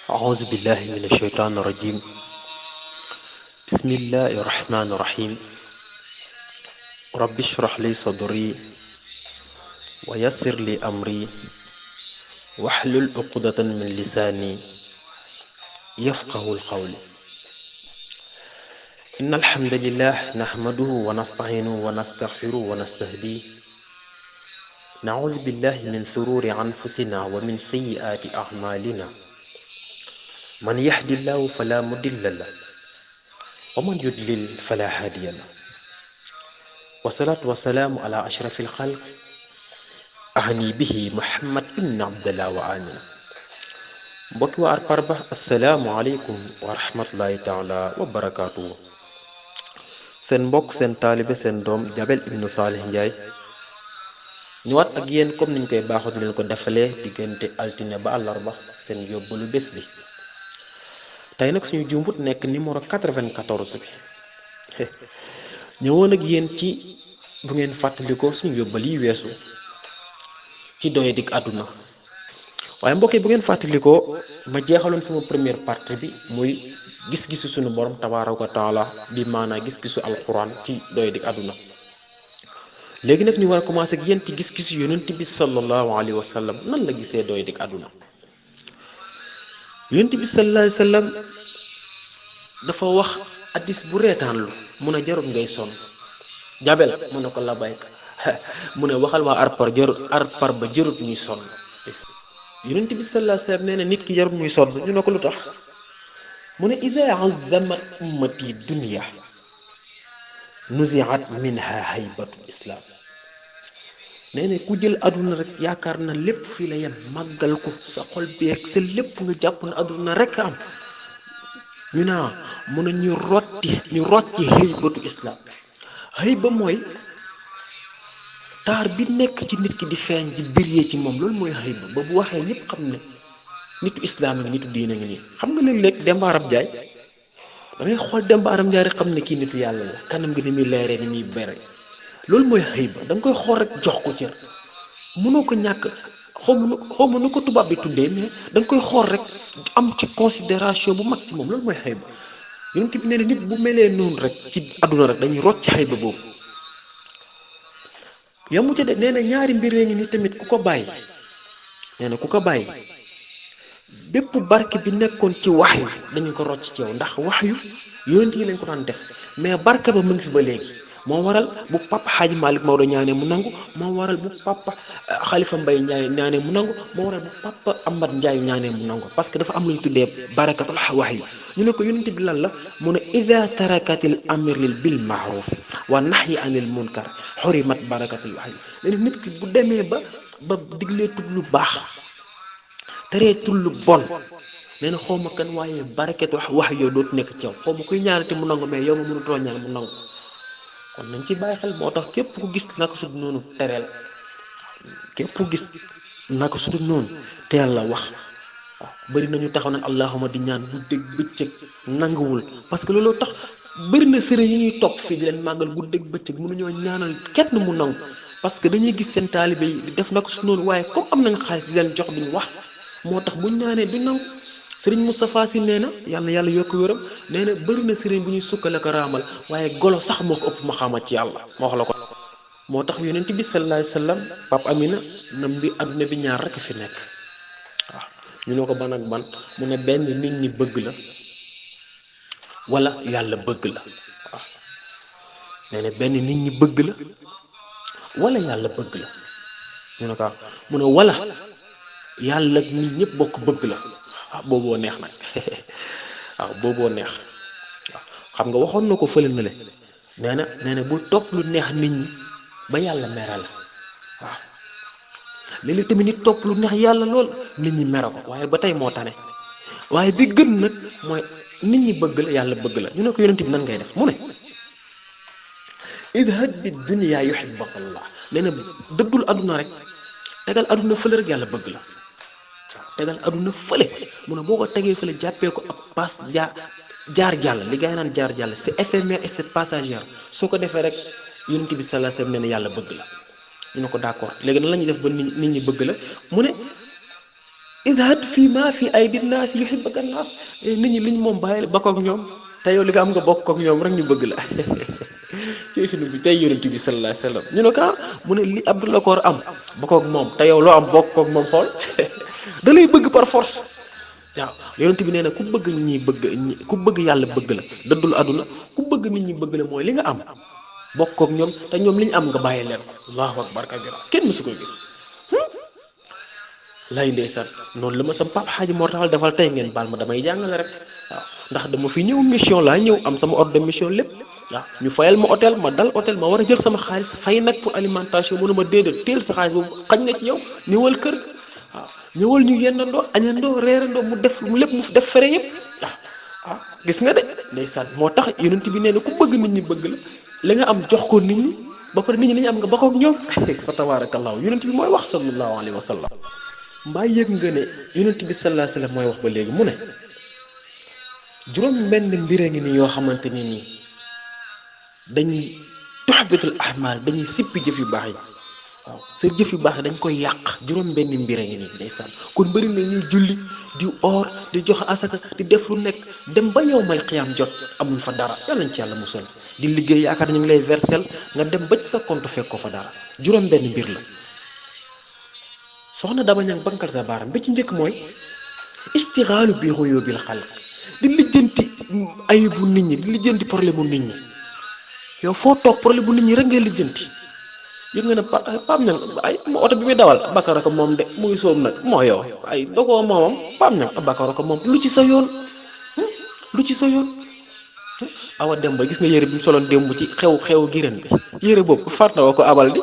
أعوذ بالله من الشيطان الرجيم. بسم الله الرحمن الرحيم. رب اشرح لي صدري ويسر لي أمري واحلل عقدة من لساني يفقه القول. إن الحمد لله نحمده ونستعينه ونستغفره ونستهديه. نعوذ بالله من شرور أنفسنا ومن سيئات أعمالنا. من يهد الله فلا مضل له ومن يضلل فلا هادي له. والصلاة والسلام على أشرف الخلق أعني به محمد بن عبد الله وآمنا. mbokki waa Arparba asalaamualeykum wa rahmatullahi taala wa barakaatu. seen mbokk seen taalibe seen doom Jabel ibnu Salih Ndiaye ñëwaat ak yéen comme niñ koy baaxoo di leen ko defalee diggante altine ba àllarba seen yóbbalu bés bi. tey nag suñu jumbut nekk numéro 94 bi ñëwoon ak yéen ci bu ngeen fàttalikoo suñu yóbbal yi weesu ci doye dig àdduna. waaye mbokk yi bu ngeen fàttalikoo ma jeexaloon sama première partie bi muy gis-gisu suñu borom tabaaraka wa taala bi maanaa gis-gisu alquran ci doye dig àdduna. léegi nag ñu war a commencé ak yéen ci gis-gisu yonent bi sallallahu alayhi wa sallam nan la gisee doye dig àdduna. yonent bi sallallahu alayhi wa sallam dafa wax addis bu reetaanlu mun a jarut ngay sonn. Jabel mu ne ko la bayka mu ne waxal waa arpar ba jarut ñuy sonn. yonent bi sallallahu alayhi wa sallam nee na nit ki jarut muy sonn ñu ne ko lu tax mu ne iza azzamat ummati dunya nuziat minha haybatu islam. nee na ku jël àdduna rek yaakaar na lépp fii la yem màggal ko sa xol beeg sa lépp nga jàpp na àdduna rek am ñu naa mun a ñu rocci haybatu islam. hayba mooy taar bi nekk ci nit ki di feeñ di biree ci moom loolu mooy hayba ba bu waxee ñëpp xam ne nitu islaam ak nitu diina ngi nii. xam nga léeg-léeg Demba Arab Njaay da ngay xool Demba Arab Njaay rek xam ne kii nitu yàlla la kanam gi ni muy leeree ni muy bere loolu mooy hayba da nga koy xool rek jox ko cër mënoo ko ñàkk xaw ma nu ko tubaab bi tuddee mais da nga koy xool rek am ci considération bu mag ci moom loolu mooy hayba. yonent bi nee na nit bu melee noonu rek ci àdduna rek dañuy rocc hayba boobu. yamu ca de nee na ñaari mbir ngi ni tamit ku ko bàyyi nee na ku ko bàyyi bépp barke bi nekkoon ci waxyu dañu ko rocc ci yow ndax waxyu yonent yi lañ ko daan def mais barke ba mu ngi fi ba léegi. moo waral bu papa Xaaji Malick Maodo ñaanee mu nangu moo waral bu papa Xalifa Mbay Njaay ñaanee mu nangu moo waral bu papa Amad Njaay ñaanee mu nangu parce que dafa am lu ñu tuddee barakatul waxyu. ñu ne ko yonent bi lan la mu ne ida tarakatil amril bil maaruf wa nahyi anil munkar xurimat barakatul waxyu. léegi nit ki bu demee ba digleetul lu baax tereetul lu bon nee na xaw ma kan waaye barakatul wax yow dootu nekk ci yow xaw ma kuy ñaanate mu nangu mais yow ma mënutoo ñaan mu nangu. kon nañ ci bàyyi xel moo tax képp ku gis naka su dul noonu tereel képp ku gis naka su dul noonu teel la wax. waaw bëri nañu taxaw nag allahuma di ñaan guddeeg bëccëg nanguwul parce que looloo tax bëri na sëriñ yi ñuy topp fii di leen màggal guddeeg bëccëg mënuñoo ñaanal kenn mu nangu parce que dañuy gis seen taalibe yi di def naka su noonu waaye comme am nañ xaalis di leen jox duñ wax moo tax buñ ñaanee du nangu. sëriñ Moustapha Sy nee na yàlla yokk wéram nee na bëri na sëriñ bu ñuy sukkale ko raamal waaye golo sax moo ko ëpp ma xamat ci yàlla ma wax la ko. moo tax yonent bi sallallahu alayhi wa sallam Pape Amina na mbi adduna bi ñaar rek fi nekk waaw ñu ne ko ban ak ban mu ne benn nit ñi bëgg la wala yàlla bëgg la waaw nee na benn nit ñi bëgg la wala yàlla bëgg la ñu ne ko mu ne wala yàlla nit ñëpp bokk bëgg la waaw booboo neex nag waaw booboo neex waaw xam nga waxoon na ko fële na le nee na bul topp lu neex nit ñi ba yàlla mere la waaw léeg-léeg tamit nit topp lu neex yàlla lool nit ñi mere ko waaye ba tey moo tane waaye bi gën nag mooy nit ñi bëgg la yàlla bëgg la ñu ne ko yonent bi nan ngay def mu ne idhab bi dunya yuhibbaka Allah nee na dëddul àdduna rek tegal àdduna fële rek yàlla bëgg la tegal àdduna fële mu ne boo ko tegee fële jàppee ko ab passe jaar jàll li gaa yi naan jaar jàll c'est éphémère et c'est passager soo ko defee rek yonent bi sallallahu alayhi wasallam nee na yàlla bëgg la ñu ne ko d'accord léegi nan la ñuy def ba nit ñi bëgg la mu ne idhad fii maa fi aydi naas yuhibbuka naas. nit ñi liñ moom bàyyi ba koog ñoom te yow li nga am nga bokk koog ñoom rek ñu bëgg la. ci sunu bi tey yonent bi sallallahu alayhi wasallam ñu ne ko mu ne li Abdul Koor am ba koog moom te yow loo am bokk koog moom xool da lay bëgg par force. waaw yonent bi nee na ku bëgg ñi bëgg ku bëgg yàlla bëgg la dëddul àdduna ku bëgg nit ñi bëgg la mooy li nga am bokk koog ñoom te ñoom li ñu am nga bàyyi leen ko. allahu akbar kabira kenn mësu koy gis. lay ndeysaan noonu la ma sam pap xaaji moo taxal defal tey ngeen baal ma damay jàngale rek waaw ndax dama fi ñëw mission laa ñëw am sama ordre de mission lépp waaw ñu fayal ma hôtel ma dal hôtel ma war a jël sama xaalis fay nag pour alimentation mënu ma déedéet teel sa xaalis boobu xañ na ci yow ñëwal kër ga waaw ñëwal ñu yendandoo añandoo reerandoo mu def lépp mu def fere yëpp waaw gis nga de ndeysaan moo tax yonent bi nee na ku bëgg nit ñi bëgg la li nga am jox ko nit ñi ba pare nit ñi li ñu am nga bokk ak ñoom fa tabarakallahu yonent bi mooy wax sallallahu alayhi wa sallam. mbaa yëg nga ne yonent bi sallallahu alayhi wasallam mooy wax ba léegi mu ne juróom benn mbir a ngi nii yoo xamante ne nii dañuy tuhbitul ahmal dañuy sippi jëf yu baax yi waaw sa jëf yu baax yi dañ koy yàq juróom benn mbir a ngi nii ndeysaan kon bëri na ñuy julli di oor di jox asaka di def lu nekk dem ba yow mal xiyaam jot amuñ fa dara yàlla nañ ci yàlla musal di liggéey yaakaar ñu ngi lay versel nga dem ba ci sa compte fekk ko fa dara juróom benn mbir la. soxna Daba Niang bankal sa baaram bi ci njëkk mooy istixaalu bi xuyubil xalq di lijjanti ayibu nit ñi di lijjanti problème bu nit ñi yow foo toog problème bu nit ñi rek ngay lijjanti yëg nga ne Pape Niang ay oto bi muy dawal Bakar ko moom de muy sóob nag moo yow ay dogoo moomam Pape Niang Bakar ko moom lu ci sa yoon lu ci sa yoon. awa dem ba gis nga yére bi mu soloon démb ci xew giren bi yére boobu farta woo ko abal di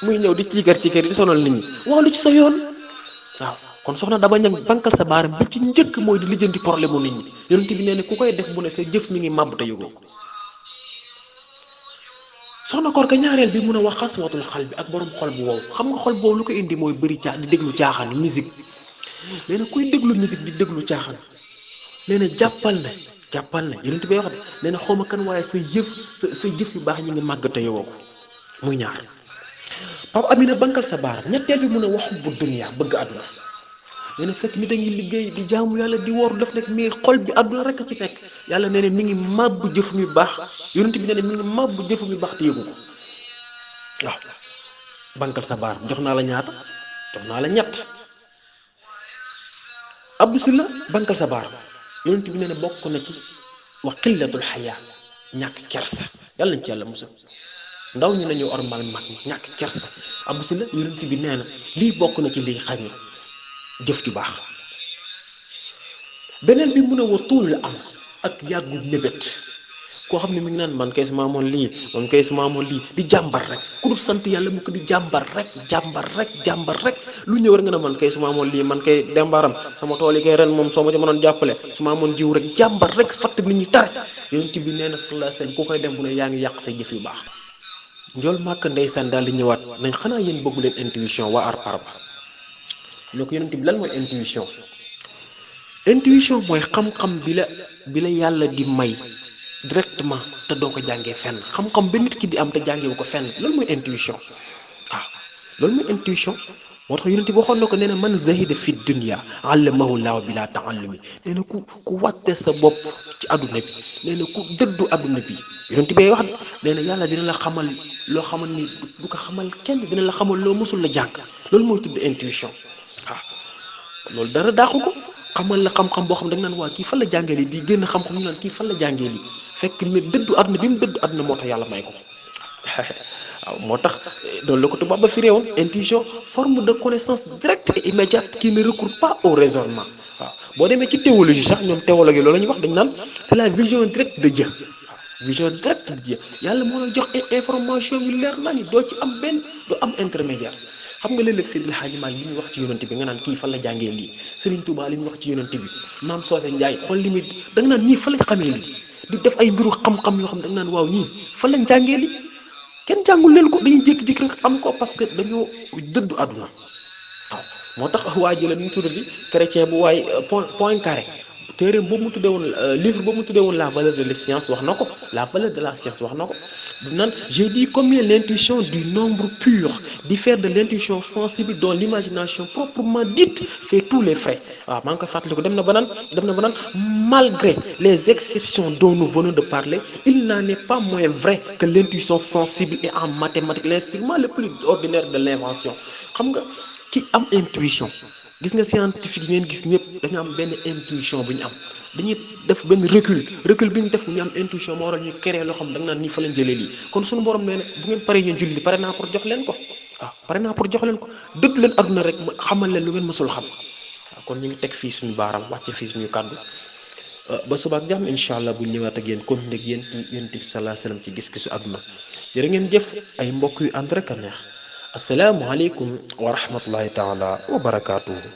muy ñëw di ciikar di sonal nit ñi waaw lu ci sa yoon waaw kon soxna Daba Niang bankal sa baaram bi ci njëkk mooy di lijjanti problème mu nit ñi yonent bi nee ne ku koy def bu ne sa jëf mi ngi màbb te yëgoo ko. soxna koor ka ñaareel bi mun a wax xaswatul xal bi ak borom xol bu wow xam nga xol bu wow lu ko indi mooy bëri di déglu caaxaan musique nee na kuy déglu musique di déglu caaxaan nee na jàppal na yonent bi wax de nee na xawma kan waaye sa jëf yu baax ñi ngi màgg te yowoo ko muy ñaar. Pape Amina bankal sa baaram ñetteel bi mun a waxu bu dunya bëgg àdduna nee na fekk nit a ngi liggéey di jaamu yàlla di wooru def nekk mais xol bi àdduna rek a ci nekk yàlla nee na mi ngi màbb jëf mi baax yonent bi nee na mi ngi màbb jëf mi baax te yëgu ko waaw bankal sa baaram jox naa la ñaata jox naa la ñett. Abdou Sylla bankal sa baaram yonent bi nee na bokk na ci wa qillatul xayaa ñàkk kersa yàlla nañ ci yàlla musal ndaw ñu nañu ormal mag ñàkk kersa Abdou Sylla yonent bi nee na lii bokk na ci liy xañu jëf ju baax. beneen bi mun a wa tuulul am ak yàggu mébét koo xam ne mi ngi naan man kay su ma amoon lii di jàmbar rek ku dul sant yàlla mu ko di jàmbar rek lu ñëw rek nga ne man kay su ma amoon lii man kay dembaram sama tool yi kay ren moom soo ma ci mënoon jàppale su ma amoon jiw rek jàmbar rek fatt nit ñi tare yonent bi nee na sallallahu alayhi wasallam ku koy dem bu ne yaa ngi yàq say jëf yu baax. njool màkk ndeysaan daal di ñëwaat nañ xanaa yéen bëggu leen intuition waa arba ñoo ko yonent bi lan mooy intuition mooy xam-xam bi la yàlla di may directement te doo ko jàngee fenn xam-xam ba nit ki di am te jàngewu ko fenn loolu mooy intuition waaw loolu mooy intuition moo tax yonent bi waxoon na ko nee na man zahida fi dunya allamahu llahu bila taallumi nee na ku wàtte sa bopp ci adduna bi nee na ku dëddu adduna bi yonent bi wax nee na yàlla dina la xamal loo xamal ni du ko xamal kenn dina la xamal loo mësul la jàng loolu mooy tudd intuition waaw loolu dara daaxu ko xamal la xam-xam boo xam da nga naan waa kii fan la jàngee lii di génn xam-xam ñu naan kii fan la jàngee lii fekk ne dëddu àdduna bi mu dëddu àdduna moo tax yàlla may ko waaw moo tax loolu la ko tubaab ba fi réewoon intuition forme de connaissance directe et immédiate qui ne recourt pas au raisonnement waaw boo demee ci théologie sax ñoom théologie loolu la ñuy wax dañ naan c'est la vision directe de Dieu waaw vision directe de Dieu yàlla moo la jox information yu leer nañu doo ci am benn doo am intermédiaire xam nga léeg-léeg Seydil Hadji Malick li muy wax ci yonent bi nga naan kii fan la jàngee lii Serigne Touba li muy wax ci yonent bi Maam Socé Ndiaye xool li muy da nga naan ñii fan lañ xamee lii di def ay mbiru xam-xam yoo xam da nga naan waaw ñii fan lañ jàngee lii kenn jàngul leen ko dañuy jékki-jékki rek am ko parce que dañoo dëddu àdduna waaw moo tax waa jële nu mu tuddati chrétien bu waay point carré téere boobu mu tuddee woon livre boobu mu tuddee woon la valeur de la science wax na ko la valeur de la science wax na ko du naan j'ai dit combien l'intuition du nombre pur diffère de l'intuition sensible dont l'imagination proprement dite fait tous les frais waaw maa ngi koy fàttaliku dem na ba naan malgré les exceptions dont nous venons de parler il n'en est pas moins vrai que l'intuition sensible est en mathématiques l'instrument le plus ordinaire de l'invention xam nga ki am intuition gis nga scientifique yi ngeen gis ñëpp dañu am benn intuition bu ñu am dañuy def benn recul bi ñu def ñu am intuition moo waral ñu créer loo xam da nga naan nii fa lañ jëlee lii kon suñu borom nee na bu ngeen paree ngeen julli pare naa pour jox leen ko waaw pare naa pour jox leen ko dëgg leen adduna rek ma xamal leen lu ngeen mësul xam waaw kon ñu ngi teg fii suñu baaram wàcce fii suñu kàddu ba subaak jàmm incha allah bu ñu ñëwaat ak yéen continuer ak yéen ci yonent bi sallallahu alayhi wasallam ci gis-gisu adduna jërë ngeen jëf ay mbokk yu ànd rek a neex asalaamualeykum wa rahmatullahi taala wa barakaatuhu